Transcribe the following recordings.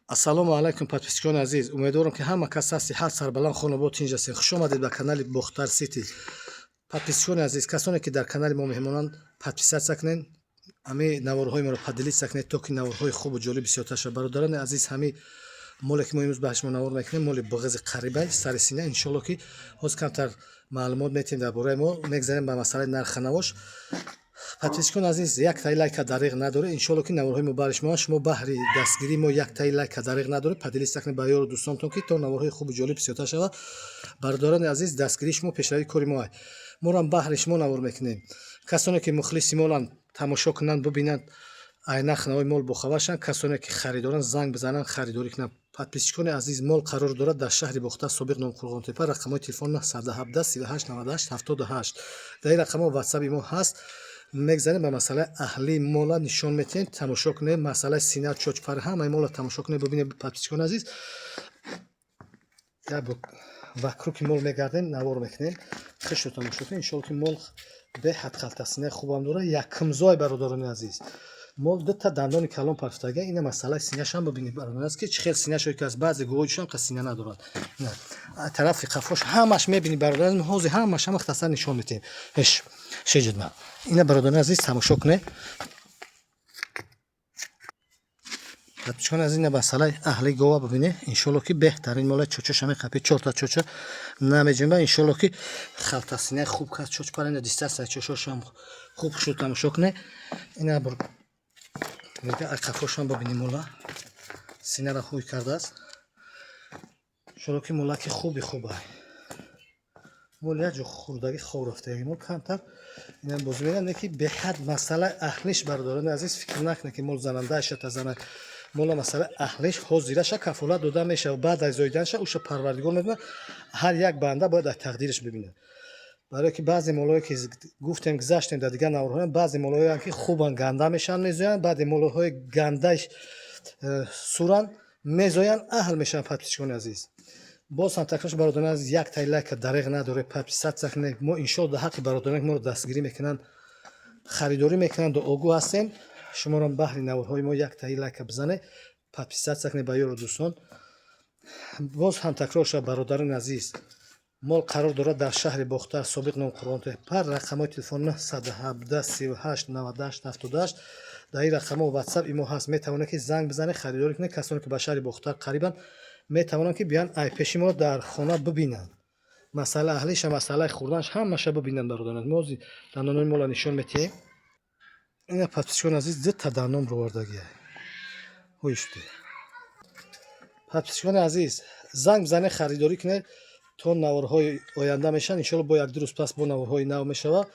Ассалому алайкум, подписчикони азиз. Умедворам, ки ҳама кас ҳасти ҳар сарбаланд, хонобод, тинҷ ҳастед. Хуш омадед ба канали Бохтар Сити. Подписчикони азиз, касоне ки дар канали мо меҳмонанд, подписаться кунед, ҳамин наворҳои моро поделиться кунед, то ки наворҳои хубу ҷолиб бисёртар шавад. Бародарони азиз, ҳамин моле ки мо имрӯз ба шумо навор мекунем, моли буғизи қарибай, сари сина. Иншолло, ки ҳоз камтар маълумот метиҳем дар бораи мол, мегзарем ба масъалаи нархи навош. Подписчикони азиз, яктаи лайка дариғ надоред. Иншолло, ки наворҳои мо бари шумо, шумо баҳри дастгирии мо яктаи лайка дариғ надоред, поделиться кунед ба ёру дӯстонтон, ки то наворҳои хубу ҷолиб бисёртар шавад. Бародарони азиз, дастгирии шумо пешравии кори мо. Морам баҳри шумо навор мекунем. Касоне ки мухлиси моланд, тамошо кунанд, бубинанд, ай нарх навои мол бохабар шаванд. Касоне ки харидоранд, занг бизананд, харидорӣ кунанд. Подписчикони азиз, мол қарор дорад дар шаҳри Бохтар, собиқ ном Қурғонтепа. Рақамҳои телефон 917 38 98 78. Дар ин рақамҳо ватсаби мо ҳаст. Мегзарем ба масъалаи аҳлии мола, нишон метиҳем, тамошо кунем. Масъалаи сина, чочпар, ҳамаи мола тамошо кунем, бубинем. Подписчикони азиз, вокруг и мол мегардем, навор мекунем, хешро тамошо кунем. Иншолло, ки мол беҳад халтасинаи хубам дорад, якумзой. Бародарони азиз, мол дута дандони калон партофтага. Ина масъалаи синашам бибинед, бародарон, ки чӣ хел синашо, ки аз баъзе гувоҳишам қа сина надорад. Тарафи қафош ҳамаш мебинӣ, бародарон. Ҳозир ҳамаш ҳама хтасар нишон метиҳем. Ҳеш шеҷудма, ина, бародарони азиз, тамошо кунед. Подписчикони азиз, ина масъалаи аҳли гова бибинед. Иншолло, ки беҳтарин мола. Чочоша меқапи, чорта чоча намеҷунба. Иншолло, ки халтасинаи хуб кас, чочпар, ина дистасай, чошошам хуб шуд, тамошо кунед. Ина қафошам бибинем, мола синара ҳуй кардааст. Иншолло, ки молаки хуби хуба. Мол як ҷо хурдагӣ хоб рафтаги, мол камтар ина бозӣ мерам, ки беҳад масъалаи аҳлиш. Бародарони азиз, фикр накунед, ки мол занандаашата зана мола. Масъалаи аҳлиш ҳозираша кафолат дода мешавад. Баъд аз зоиданша уша Парвардигор медонад. Ҳар як банда бояд аз тақдираш бибинад, барое ки баъзе молҳое ки гуфтем, гузаштем дар дигар наворҳоям, баъзе молҳоеам ки хубанд, ганда мешаванд, мезоянд, баъде молҳои гандаи суранд, мезоянд, аҳл мешаванд. Подписчикони азиз, боз ҳам такрор, бародарони азиз, як тай лайка дареғ надоред, подписаться кунед. Мо иншоалло дар ҳаққи бародароне ки моро дастгирӣ мекунанд, харидорӣ мекунанд, дуогӯ ҳастем. Шуморо баҳри наворҳои мо як таи лайка бизанед, подписаться кунед ба ёру дӯстон. Боз ҳам такрор шавад, бародарони азиз, мол қарор дорад дар шаҳри Бохтар, собиқ ном Қурғонтепа. Рақамҳои телефон 917 38 98 78. Дар ин рақамҳо ватсап имо ҳаст, метавонед ки занг бизанед, харидорӣ кунед. Касоне ки ба шаҳри Бохтар қарибанд, метавонанд ки биёянд, ай пеши мо дар хона бибинанд, масъала аҳлиша, масъалаи хӯрданаш, ҳамаша бибинанд. Бародарон, мо ҳозир дандонои мола нишон метиҳем. Ина, подписчикони азиз, дута дандон бировардагия, ҳуй шуде. Подписчикони азиз, занг бизанед, харидорӣ кунед. То наворҳои оянда мешаванд, иншоалло, бо як-ду рӯз пас бо наворҳои нав мешавад.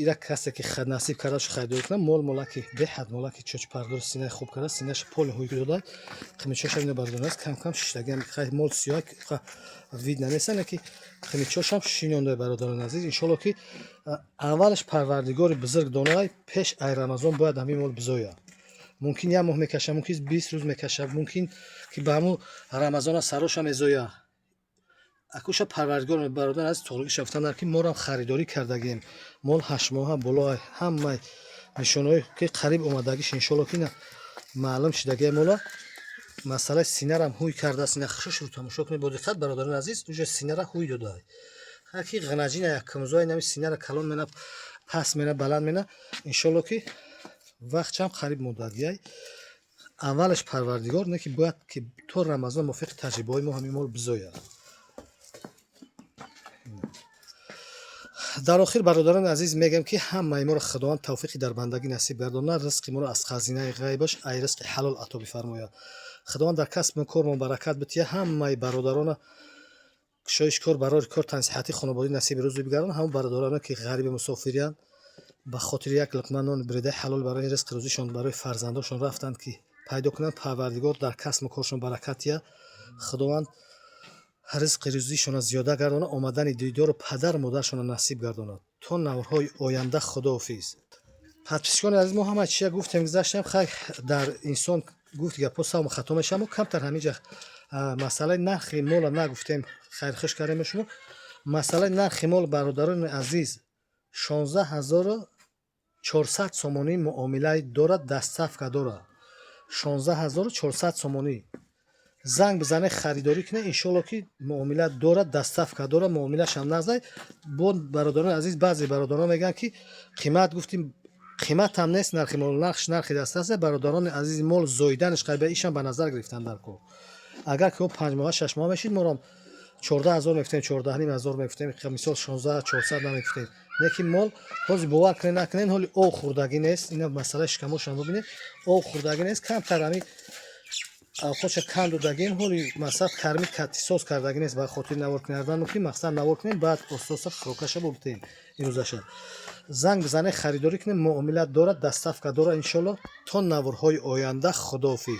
Ира касе ки насиб кардашу харидорӣ кунад. Мол молаки беҳад, молаки чочпардор, синаи хуб карда, синаша поли ҳуй дода, қимичоша ина, бародарон аст, кам кам шиштагиам. Мол сиёҳ, видно нест, ки қимичошам шинонда. Бародарони азиз, иншоалло, ки аввалаш Парвардигори бузург донай, пеш ай Рамазон бояд ҳамин мол бизояд. Мумкин як моҳ мекашад, мумкин 20 рӯз мекашад, мумкин ки ба ҳамун Рамазона сароша мезояд. Акуша Парвардигор. Бародар аз тоғлигӣ шафтан, ки морам харидорӣ кардагием. Мол 8 моҳа боло, ҳамаи нишонаҳое ки қариб омадагиш, иншоалло, ки маълум шидагия. Мола масъалаи синарам ҳуй кардааст. Ина хушро тамошо кунед бо диққат, бародарони азиз. Уже синара ҳуй додаа, ки ғанаҷина якумзои нами синара калон мена, паст мена, баланд мена. Иншоалло, ки вақтчам қариб муддатгиай. Аввалаш Парвардигор, не ки бояд ки то Рамазон мувофиқи таҷрибаҳои мо ҳамин мол бизояд. Дар охир, бародарони азиз, мегӯям, ки ҳамаи моро Худованд тавфиқи дар бандагӣ насиб гардонад, ризқи моро аз хазинаи ғайбаш, ай ризқи ҳалол ато бифармояд. Худованд дар касбу кормон баракат битиҳад. Ҳамаи бародарона кушоиш кор, барори кор, тансиҳатӣ, хонободӣ насиби рӯзӣ бигардонад. Ҳамон бародароне ки ғариби мусофириянд, ба хотири як луқма нони бридаи ҳалол барои ризқи рӯзишон, барои фарзандошон рафтанд ки пайдо кунанд, Парвардигор дар касбу коршон баракат диҳад. Худованд ризқи рӯзишонро зиёда гардонад, омадани дидору падару модаршонро насиб гардонад. То наворҳои оянда, худоҳофиз. Подписчикони азиз, мо ҳама чия гуфтем, гузаштем. Хай, дар инсон гуфт гапҳо савм хато мешавад. Мо камтар ҳаминҷа масъалаи нархи мола нагуфтем, хайрхуш кардем шумо. Масъалаи нархи мол, бародарони азиз, 16 400 сомонӣ муомила дорад, доставка дорад. 16 400 сомонӣ. Занг бизане, харидорӣ кунед, иншоалло, ки муомила дорад, доставка дорад, муомилашам наздай. Бо бародарони азиз, баъзе бародарон мегӯянд, ки қимат гуфтим, қиматам нест нархи мол, нархш нархи дастрасе. Бародарони азизи, мол зоиданаш қайба, ишам ба назар гирифтан дар кор. Агар ки 5 моҳа, 6 моҳа мешид, морам 14 000 мегуфтем, 14 500 мегуфтем, мисол, 16 400 намегуфтем. Лекин мол ҳозир, бовар кунед, накунед, ҳоли ов хӯрдагӣ нест. Ина масъалаи шикамошам бибинед, ов хӯрдагӣ нест, камтар ами авқотша кам додагим. Ҳоли мақсад карми катисоз кардагӣ нест, ба хотири навор кардан, ки мақсад навор кунем, баъд остоста хӯрокаша бубитем. Имрӯзаша занг бизане, харидорӣ кунем, муомила дорад, доставка дорад, иншоалло. То наворҳои оянда, худоҳофиз.